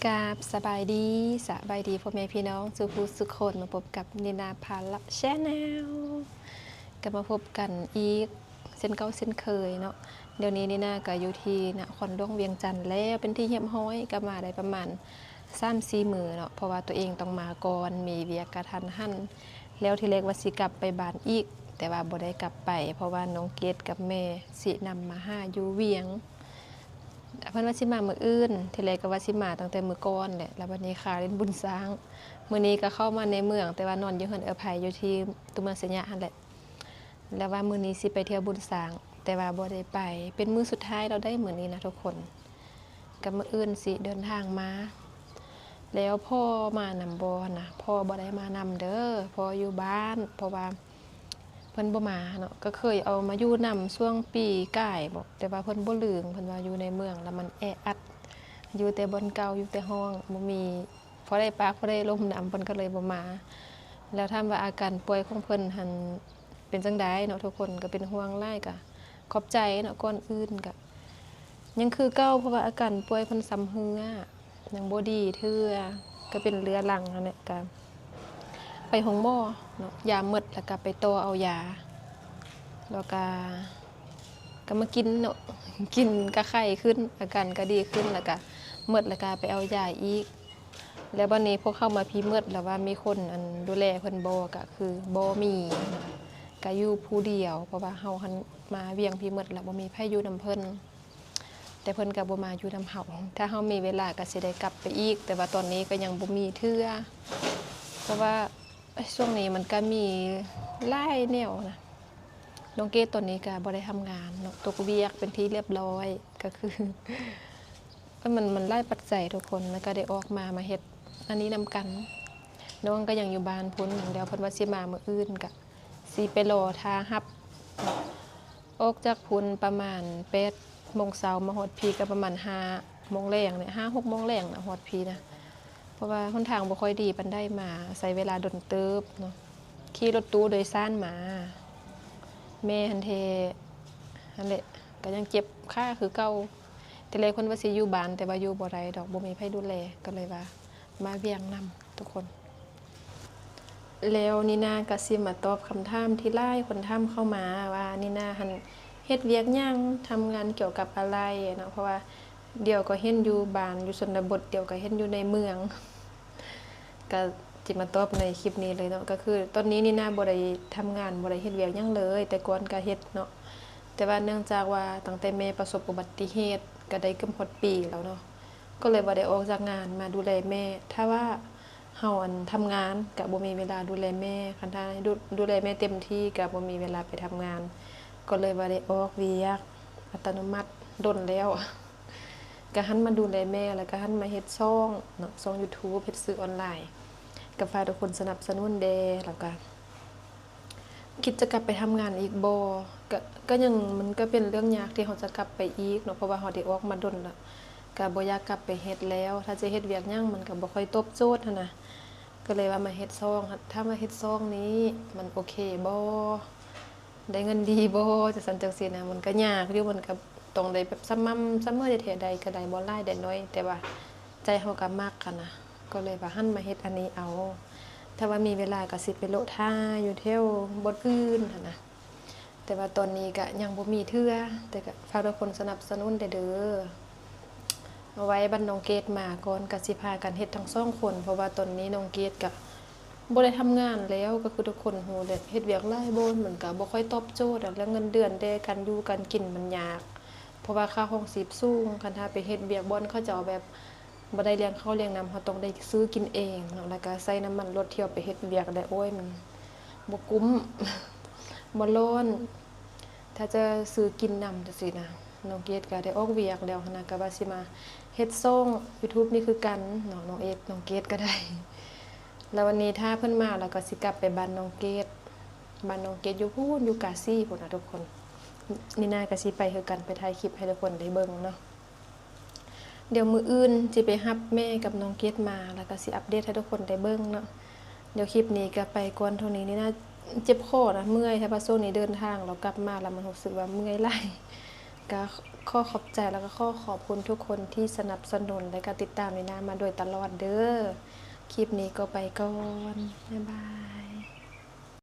ກາບສະບາຍດີ, ສະບາຍດີພໍ່ແມ່ພີ່ນ້ອງສູ່ຜູ້ສູ່ຄົນ, ມາພົບກັບນີນາພາລະ Channel ກໍມາພົບກັນອີກເຊັ່ນເກົ່າເຊັ່ນເຄີຍເນາະ. ດຽວນີ້ນີນາກໍຢູ່ທີ່ນະຄອນຫຼວງວຽງຈັນແລ້ວເປັນທີ່ຮຽບຮ້ອຍ, ກໍມາໄດ້ປະມານສາມສີ່ມື້ເນາະ ເພາະວ່າຕົວເອງຕ້ອງມາກ່ອນ, ມີວຽກກະທັນຫັນ ແລ້ວທີແລກວ່າຊິກັບໄປບ້ານອີກ, ແຕ່ວ່າບໍ່ໄດ້ກັບໄປ ເພາະວ່ານ້ອງເກດກັບແມ່ຊິນຳມາຫາຢູ່ວຽງ. ເພິ່ນວ່າຊິມາມື້ອື່ນ, ທີແລກກໍວ່າຊິມາຕັ້ງແຕ່ມື້ກ່ອນແຫຼະ, ແລ້ວບັດນີ້ຄາຫຼິ້ນບຸນຊ້າງ. ມື້ນີ້ກໍເຂົ້າມາໃນເມືອງ, ແຕ່ວ່ານອນຢູ່ເຮືອນເອື້ອຍໃພ້ຢູ່ທີ່ຕົວເມືອງໄຊຍະຫັ້ນແຫຼະ. ແລ້ວວ່າມື້ນີ້ຊິໄປທ່ຽວບຸນຊ້າງ, ແຕ່ວ່າບໍ່ໄດ້ໄປ, ເປັນມື້ສຸດທ້າຍແລ້ວໄດ໋ມື້ນີ້ນະທຸກຄົນ. ກໍມື້ອື່ນຊິເດີນທາງມາ. ແລ້ວພໍ່ມານຳບໍ່ນະ? ພໍ່ບໍ່ໄດ້ມານຳເດີ, ພໍ່ຢູ່ບ້ານ, ເພາະວ່າ ເພິ່ນບໍ່ມາເນາະ, ກໍເຄີຍເອົາມາຢູ່ນຳຊ່ວງປີກາຍບໍ, ແຕ່ວ່າເພິ່ນບໍ່ລືມ, ເພິ່ນວ່າຢູ່ໃນເມືອງແລ້ວມັນແອອັດ, ຢູ່ແຕ່ບ່ອນເກົ່າ, ຢູ່ແຕ່ຫ້ອງ, ບໍ່ມີພໍໄດ້ປາກພໍໄດ້ລົມນຳ, ເພິ່ນກໍເລີຍບໍ່ມາ. ແລ້ວຖາມວ່າອາການປ່ວຍຂອງເພິ່ນຫັ້ນເປັນຈັ່ງໃດເນາະ, ທຸກຄົນກໍເປັນຫ່ວງຫຼາຍ, ກໍຂອບໃຈເນາະ, ກ່ອນອື່ນກໍຍັງຄືເກົ່າ, ເພາະວ່າອາການປ່ວຍເພິ່ນຊຳເຮື້ອ. ຍັງບໍ່ດີເທື່ອ, ກໍເປັນເຮື້ອລັງຫັ້ນແຫຼະ, ກໍໄປໂຮງໝໍເນາະ, ຢາໝົດ ແລ້ວກໍໄປຕໍ່ເອົາຢາ, ແລ້ວກໍ ກໍມາກິນເນາະ, ກິນກໍໄຂ້ຂຶ້ນ, ອາການກໍດີຂຶ້ນ, ແລ້ວກໍໝົດ ແລ້ວກໍໄປເອົາຢາອີກ. ແລ້ວບັດນີ້ພວກເຮົາມາພີ້ໝົດ ແລ້ວວ່າມີຄົນ ອັນ ດູແລເພິ່ນບໍ່, ກໍຄືບໍ່ມີ, ກໍຢູ່ຜູ້ດຽວ, ເພາະວ່າເຮົາຫັ້ນມາວຽງພີ້ໝົດ ແລ້ວບໍ່ມີໃຜຢູ່ນຳເພິ່ນ. ແຕ່ເພິ່ນກໍບໍ່ມາຢູ່ນຳເຮົາ, ຖ້າເຮົາມີເວລາກໍຊິໄດ້ກັບໄປອີກ, ແຕ່ວ່າຕອນນີ້ກໍຍັງບໍ່ມີເທື່ອ, ເພາະວ່າ ເອີຍ ຊ່ວງນີ້ມັນກໍມີຫຼາຍແນວນະ. ນ້ອງເກດຕອນນີ້ກໍບໍ່ໄດ້ທຳງານເນາະ, ຕົກວຽກເປັນທີ່ລຽບຮ້ອຍ, ກໍຄື ເອີຍ ມັນ ມັນຫຼາຍປັດໄຈທຸກຄົນ, ແລ້ວກໍໄດ້ອອກມາ ມາເຮັດອັນນີ້ນຳກັນ. ນ້ອງກໍຍັງຢູ່ບ້ານພຸ້ນ, ແລ້ວເພິ່ນວ່າຊິມາມື້ອື່ນ, ກໍຊິໄປລໍຖ້າຮັບ. ອອກຈາກພຸ້ນປະມານແປດໂມງເຊົ້າ, ມາຮອດພີ້ກໍປະມານຫ້າໂມງແລງນີ້, ຫ້າຫົກໂມງແລງນະ, ຮອດພີ້ນະ, ເພາະວ່າຫົນທາງບໍ່ຄ່ອຍດີປານໃດ, ມາໃຊ້ເວລາດົນເຕີບເນາະ, ຂີ່ລົດຕູ້ໂດຍສານມາ. ແມ່ຫັ້ນແທ້ ຫັ້ນແຫຼະ, ກໍຍັງເຈັບຂາຄືເກົ່າ. ແຕ່ແລກເພິ່ນວ່າຊິຢູ່ບ້ານ, ແຕ່ວ່າຢູ່ບໍ່ໄດ້ດອກ, ບໍ່ມີໃຜດູແລ, ກໍເລີຍວ່າມາວຽງນຳທຸກຄົນ. ແລ້ວນີນາກໍຊິມາຕອບຄຳຖາມທີ່ຫຼາຍຄົນຖາມເຂົ້າມາວ່າ ນີນາຫັ້ນເຮັດວຽກຫຍັງ, ທຳງານກ່ຽວກັບອະໄລເນາະ, ເພາະວ່າດຽວກໍເຫັນຢູ່ບ້ານ ຢູ່ຊົນນະບົດ, ດຽວກໍເຫັນຢູ່ໃນເມືອງ. ກໍຊິມາຕອບໃນຄລິບນີ້ເລີຍເນາະ, ກໍຄືຕອນນີ້ນີນາບໍ່ໄດ້ທຳງານ, ບໍ່ໄດ້ເຮັດວຽກຫຍັງເລີຍ, ແຕ່ກ່ອນກໍເຮັດເນາະ, ແຕ່ວ່າເນື່ອງຈາກວ່າຕັ້ງແຕ່ແມ່ປະສົບອຸບັດຕິເຫດ ກໍໄດ້ເກືອບຮອດປີແລ້ວເນາະ, ກໍເລີຍບໍ່ໄດ້ອອກຈາກງານມາດູແລແມ່. ຖ້າວ່າ ເຮົາ ອັນ ທຳງານກະບໍ່ມີເວລາດູແລແມ່, ຄັນຖ້າໃຫ້ດູ ດູແລແມ່ເຕັມທີ່ກະບໍ່ມີເວລາໄປທຳງານ, ກໍເລີຍວ່າໄດ້ອອກວຽກອັດຕະໂນມັດດົນແລ້ວ, ກະຫັນມາດູແລແມ່ ແລ້ວກະຫັນມາເຮັດຊ່ອງເນາະ, ຊ່ອງ YouTube ເຮັດສື່ອອນລາຍ, ກະຝາກທຸກຄົນສະໜັບສະໜູນແດ່. ແລ້ວກະ ຄິດຈະກັບໄປທຳງານອີກບໍ່? ກະ ກະຍັງ ມັນກະເປັນເລື່ອງຍາກທີ່ເຮົາຈະກັບໄປອີກເນາະ, ເພາະວ່າເຮົາໄດ້ອອກມາດົນລະ, ກະບໍ່ຢາກກັບໄປເຮັດແລ້ວ. ຖ້າຈະເຮັດວຽກຫຍັງມັນກະບໍ່ຄ່ອຍຕອບໂຈດຫັ້ນນະ, ກະເລີຍວ່າມາເຮັດຊ່ອງ. ຖ້າວ່າເຮັດຊ່ອງນີ້ມັນໂອເຄບໍ່? ໄດ້ເງິນດີບໍ່? ຈັ່ງຊັ້ນຈັ່ງຊີ້ນະ, ມັນກະຍາກຢູ່, ມັນກະຕ້ອງໄດ້ແບບສະໝ່ຳສະເໝີແທ້ໆ, ໄດ້ກະໄດ້ ບໍ່ຫຼາຍໄດ້ໜ້ອຍ, ແຕ່ວ່າໃຈເຮົາກະມັກຫັ້ນນະ, ກໍເລີຍວ່າຫັນມາເຮັດອັນນີ້ເອົາ. ຖ້າວ່າມີເວລາກໍຊິໄປເລາະຖ້າຢູ່ແຖວບ່ອນອື່ນຫັ້ນນະ, ແຕ່ວ່າຕອນນີ້ກະຍັງບໍ່ມີເທື່ອ, ແຕ່ກະຝາກທຸກຄົນສະໜັບສະໜູນແດ່ເດີ. ເອົາໄວ້ບັດນ້ອງເກດມາກ່ອນ ກະຊິພາກັນເຮັດທັງສອງຄົນ, ເພາະວ່າຕອນນີ້ນ້ອງເກດກະບໍ່ໄດ້ທຳງານແລ້ວ, ກໍຄືທຸກຄົນຮູ້ແຫຼະ, ເຮັດວຽກຫຼາຍບ່ອນ ມັນກະບໍ່ຄ່ອຍຕອບໂຈດ ແລ້ວເງິນເດືອນແດ່ ການຢູ່ການກິນມັນຍາກ, ເພາະວ່າຄ່າຄອງຊີບສູງ. ຄັນຖ້າໄປເຮັດວຽກບ່ອນເຂົາເຈົ້າແບບ ບໍ່ໄດ້ລ້ຽງເຂົ້າລ້ຽງນ້ຳ, ເຮົາຕ້ອງໄດ້ຊື້ກິນເອງເນາະ, ແລ້ວກະໃຊ້ນ້ຳມັນລົດທີ່ເຮົາໄປເຮັດວຽກໄດ້, ໂອ້ຍ ມັນບໍ່ກຸ້ມ, ບໍ່ລ້ອນ. ຖ້າຈະຊື້ກິນນຳຈັ່ງຊີ້ນະ, ນ້ອງເກດກະໄດ້ອອກວຽກແລ້ວຫັ້ນນະ, ກະວ່າຊິມາເຮັດຊ່ອງ YouTube ນີ້ຄືກັນເນາະ, ນ້ອງເອດ ນ້ອງເກດກະໄດ້. ແລ້ວວັນນີ້ຖ້າເພິ່ນມາ ແລ້ວກະຊິກັບໄປບ້ານນ້ອງເກດ, ບ້ານນ້ອງເກດຢູ່ພຸ້ນ ຢູ່ກາສີພຸ້ນນະທຸກຄົນ. ນີນາກະຊິໄປຄືກັນ, ໄປຖ່າຍຄລິບໃຫ້ທຸກຄົນໄດ້ເບິ່ງເນາະ. ດຽວມື້ອື່ນຊິໄປຮັບແມ່ກັບນ້ອງເກດມາ ແລ້ວກະຊິອັບເດດໃຫ້ທຸກຄົນໄດ້ເບິ່ງເນາະ. ດຽວຄລິບນີ້ກະໄປກ່ອນເທົ່ານີ້, ນີນາເຈັບຄໍນະ, ເມື່ອຍ, ຖ້າວ່າຊ່ວງນີ້ເດີນທາງ ແລ້ວກັບມາແລ້ວມັນຮູ້ສຶກວ່າເມື່ອຍຫຼາຍ, ກະ ຂໍຂອບໃຈ ແລ້ວກໍຂໍຂອບຄຸນທຸກຄົນທີ່ສະໜັບສະໜູນ ແລະກໍຕິດຕາມນີນາມາໂດຍຕະຫຼອດເດີ້. ຄລິບນີ້ກໍໄປກ່ອນ. ບາຍບາຍ.